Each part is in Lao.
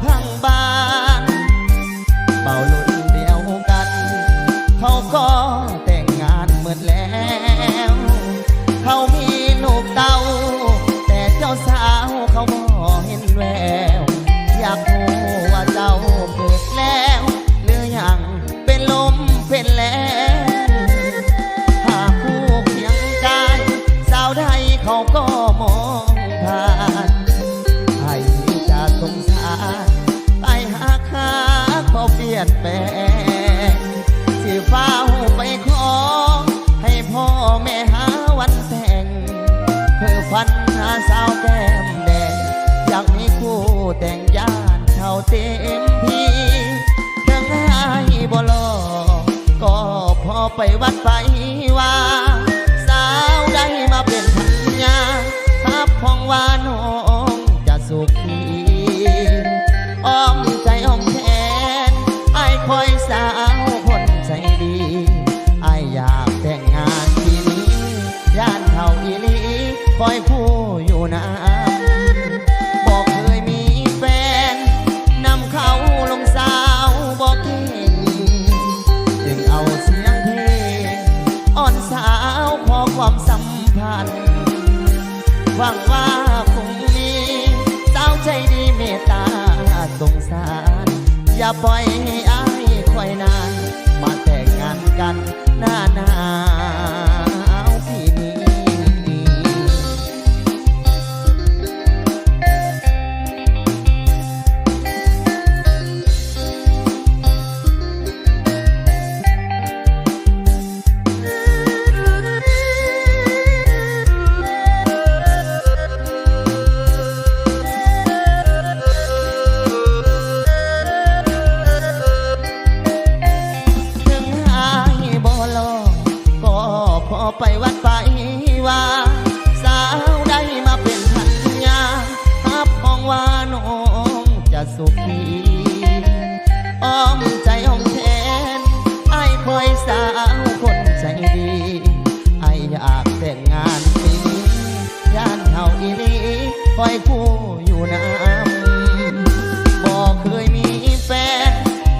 ຂ້າງບ້ານ ເບົາລຸ້ນດຽວກັນ ເຂົາກໍແຕ່ງງານໝົດແລ້ວ ເຂົາມີລູກເຕົ້າ ແຕ່ເຈົ້າສາວເຂົາບໍ່ເຫັນແວວ ຢາກຮູ້ວ່າເຈົ້າເກີດແລ້ວ ຫຼືຍັງເປັນລົມເປັນແລງ ຫາກຮູ້ພຽງກາຍ ສາວໃດເຂົາກໍມອງຜ່ານ ໃຜຈະສົງສານ ໄປຫາ ຫາຂໍປ່ຽນແປງ ຊິຟ້າວໄປຂໍໃຫ້ພໍ່ແມ່ຫາວັນແຕ່ງ ເພີຝັນຫາສາວແກ້ມແດງ ຢາກມີຄູ່ແຕ່ງ ຢ້ານເຖົ້າເຕັມທີ ເຖິງອ້າຍບໍ່ຫຼໍ່ ກໍຂໍໄປວັດໄປວາ ສາວໃດມາເປັນພັນຍາ ຮັບຮອງວ່ານ້ອງຈະສຸຂ ອ້ອມໃຈອ້ອມແຂນ ອ້າຍຄອຍສາວຄົນໃຈດີ ອ້າຍຢາກແຕ່ງງານປີນີ້ ຢ້ານເຖົ້າອີ່ຫຼີ ຄອຍຄູ່ຢູ່ນຳ ບໍ່ເຄີຍມີແຟນ ນຳເຂົາລົມສາວບໍ່ເກັ່ງ ຈຶ່ງເອົາສຽງເພງ ອ້ອນສາວຂໍຄວາມສຳພັນ ຫວັງວ່າຄົງມີສາວໃຈດີເມດຕາສົງສານ ຢ່າປ່ອຍໃຫ້ອ້າຍຂ້ອຍນັ້ນ ມາແຕ່ງງານກັນໜ້າໜາວປີນີ້. ເຖິງອ້າຍບໍ່ຫຼໍ່ ກໍຂໍໄປວັດໄປວາ ສາວໃດມາເປັນພັນຍາ ຮັບຮອງວ່ານ້ອງຈະສຸຂ ອ້ອມໃຈອ້ອມແຂນ ອ້າຍຄອຍສາວຄົນໃຈດີ ອ້າຍຢາກແຕ່ງງານປີນີ້ ຢ້ານເຖົ້າອີ່ຫຼີ ຄອຍຄູ່ຢູ່ນຳ ບໍ່ເຄີຍມີແຟນ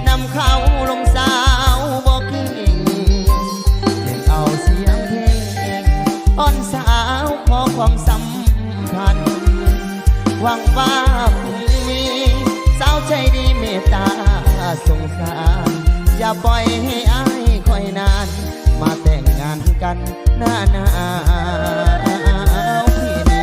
ນຳເຂົາລົມສາວບໍ່ເກັ່ງ ຈຶ່ງເອົາສຽງເພງ ອ້ອນສາວຂໍຄວາມສຳ ພັນ ຫວັງວ່າຄົງມີສາວໃຈດີເມດຕາສົງສານ ຢ່າປ່ອຍໃຫ້ອ້າຍຂ້ອຍນັ້ນ ມາແຕ່ງງານກັນໜ້າໜາວປີນີ້.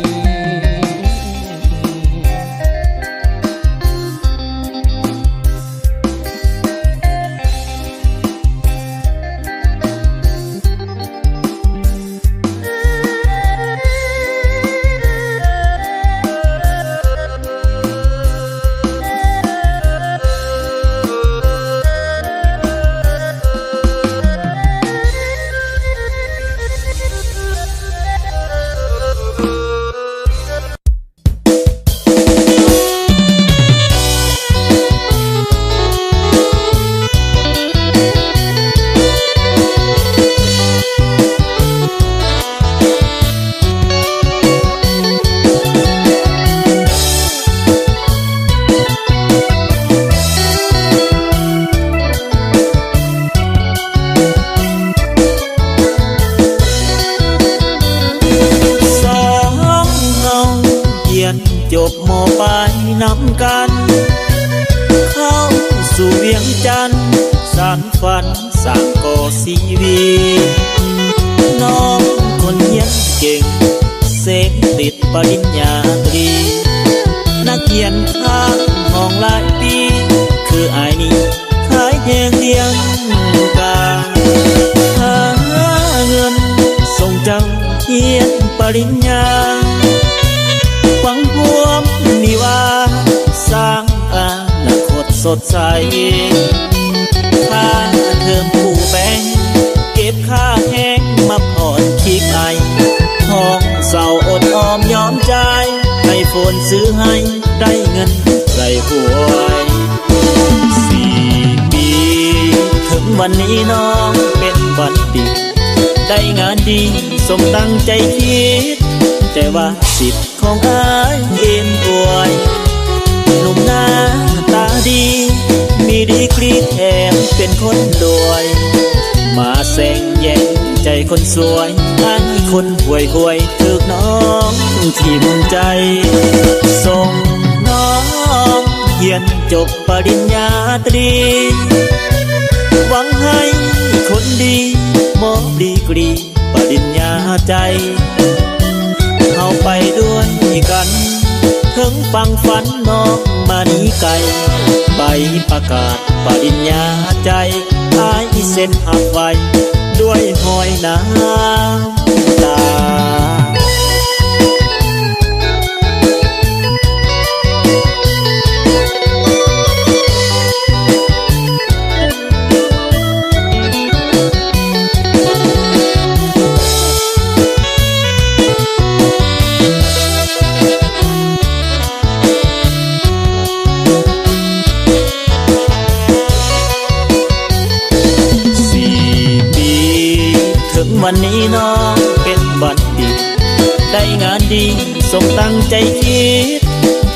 ສອງເຮົາຮຽນຈົບ ມ.ປາຍ ນຳກັນ ເຂົ້າສູ່ວຽງຈັນ ສານຝັນສ້າງກໍ່ຊີວິດ ນ້ອງຄົນຮຽນເກັ່ງ ເສັງຕິດປະລິນຍາຕີ ນັກຮຽນຄ້າງຫ້ອງຫຼາຍປີ ຄືອ້າຍນີ້ ຂາຍແຮງລ້ຽງກາ ຫາເງິນສົ່ງເຈົ້າຮຽນປະລິນຍາ ຫວັງພວມວິວາ ສ້າງອະນາຄົດສົດໃສ ຄ່າເທີມກູ້ແບງ ເກັບຄ່າແຮງມາຜ່ອນຄີບໄອ ຫ້ອງເຊົ່າອົດອອມຍອມຈ່າຍ ໄອໂຟນຊື້ໃຫ້ ໄດ້ເງິນໄດ້ຫວຍ ສີ່ປີ ເຖິງວັນນີ້ນ້ອງເປັນບັນດິດ ໄດ້ງານດີສົມຕັ້ງໃຈຄິດ ແຕ່ວ່າສິດຂອງອ້າຍເອັນອວຍ ໜຸ່ມໜ້າ ຄົນສວຍ ອ້າຍຄົນຫ່ວຍໆ ຖືກນ້ອງຖິ້ມໃຈ. ສົ່ງນ້ອງຮຽນຈົບປະລິນຍາຕຣີ ຫວັງໃຫ້ຄົນດີ ມອບດີກຣີປະລິນຍາໃຈ. ເຮົາໄປດ້ວຍກັນ ເຖິງຝັ່ງຝັນນ້ອງມະນີໄກ ໃບປະກາດປະລິນຍາໃຈ ອ້າຍເຊັນຮັບໄວ້ດ້ວຍຮອຍນ້ຳຕາ. ສີ່ປີເຖິງວັນນີ້ນ້ອງເປັນບັນດິດ ໄດ້ງານດີສົມຕັ້ງໃຈຄິດ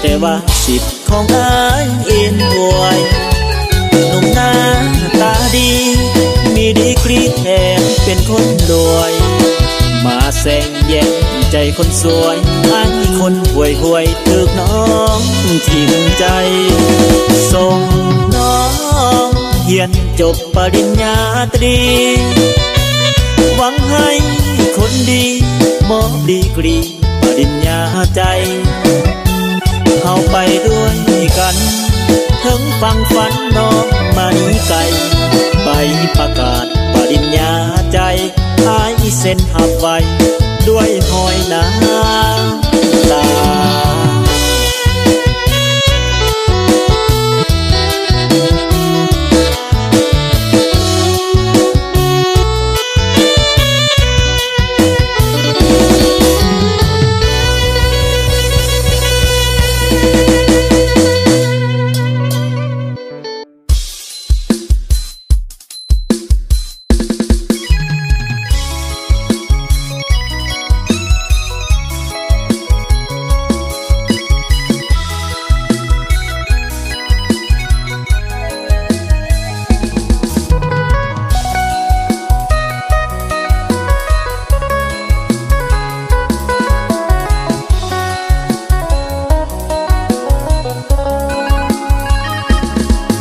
ແຕ່ວ່າສິດ ຂອງອ້າຍເອັນອວຍ ໜຸ່ມໜ້າຕາດີ ມີດີກຣີແຖມເປັນຄົນລວຍ ມາແຊງແຍ່ງໃຈຄົນສວຍ ອ້າຍຄົນຫ່ວຍໆ ຖືກນ້ອງຖິ້ມໃຈ. ສົ່ງນ້ອງຮຽນຈົບປະລິນຍາຕຣີ ຫວັງໃຫ້ຄົນດີ ມອບດີກຣີ ປະລິນຍາໃຈ ເຮົາໄປດ້ວຍກັນ ເຖິງຝັ່ງຝັນນ້ອງມະນີໄກ ໃບປະກາດປະລິນຍາໃຈ ອ້າຍເຊັນຮັບໄວ້ດ້ວຍຮອຍນ້ຳຕາ.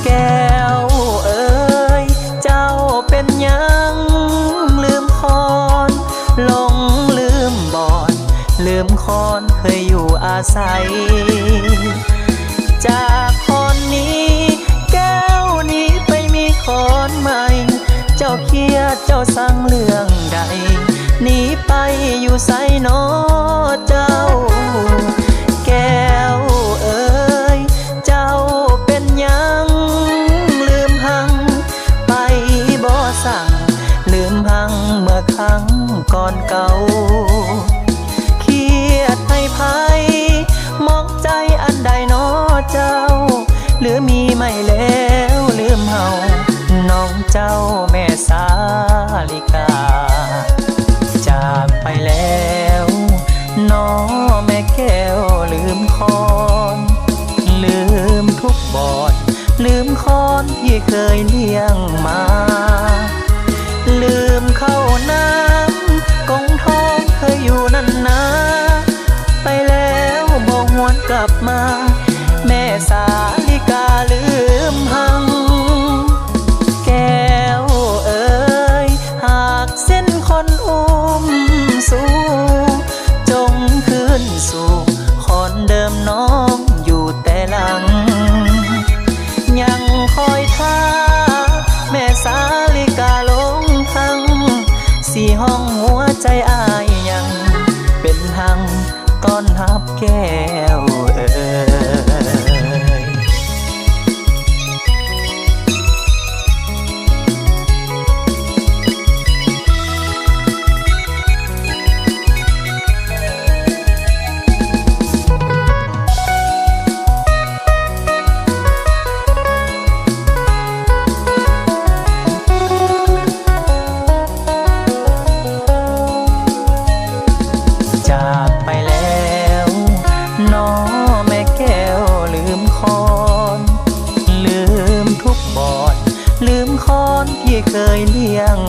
ແກ້ວເອີຍ ເຈົ້າເປັນຫຍັງລືມຄອນ ຫຼົງລືມບ່ອນ ລືມຄອນເຄີຍຢູ່ອາໄສ. ຈາກຄອນນີ້ ແກ້ວໜີໄປມີຄອນໃໝ່ ເຈົ້າຄຽດເຈົ້າຊັງເລື່ອງໃດ ໜີໄປຢູ່ໃສນໍເຈົ້າ? ແກ້ວເອີຍ ເຈົ້າເປັນຫຍັງລືມຮັ່ງ ໄປບໍ່ສັ່ງ ລືມຮັ່ງເມື່ອຄັ້ງກ່ອນເກົ່າ? ຄຽດໃຫ້ໃຜ ໝອງໃຈອັນໃດນໍເຈົ້າ? ຫຼືມີໃໝ່ແລ້ວລືມເຮົາ ນ້ອງເຈົ້າແມ່ສາລິກາ ຈາກໄປແລ້ວນໍແມ່ແກ້ວລືມຄອນ ລືມທຸກບ່ອນ ລືມຄອນທີ່ເຄີຍລ້ຽງມາ ລືມເຂົ້ານ້ຳກົງທອງເຄີຍຢູ່ນັ້ນນາ ໄປແລ້ວບໍ່ຫວນກັບມາ ແມ່ສາລິກາລືມຮັ່ງ. ແກ້ວເອີຍ ຫາກເຊັ່ນຄົນອຸ້ມຊູ ຈົ່ງຄືນສູ່ຄອນເດີມນ້ອງຢູ່ແຕ່ຫຼັງ ຍັງຄອຍຖ້າແມ່ສາລິກາຫຼົງທັງ ຊິຫ້ອງຫົວໃຈອ້າຍຍັງເປັນຮັ່ງ ຕ້ອນຮັບແກ້ວເອີຍ. ຈາກໄປແລ້ວນໍແມ່ແກ້ວລືມຄອນ ລືມທຸກບ່ອນ ລືມຄອນທີ່ເຄີຍລ້ຽງ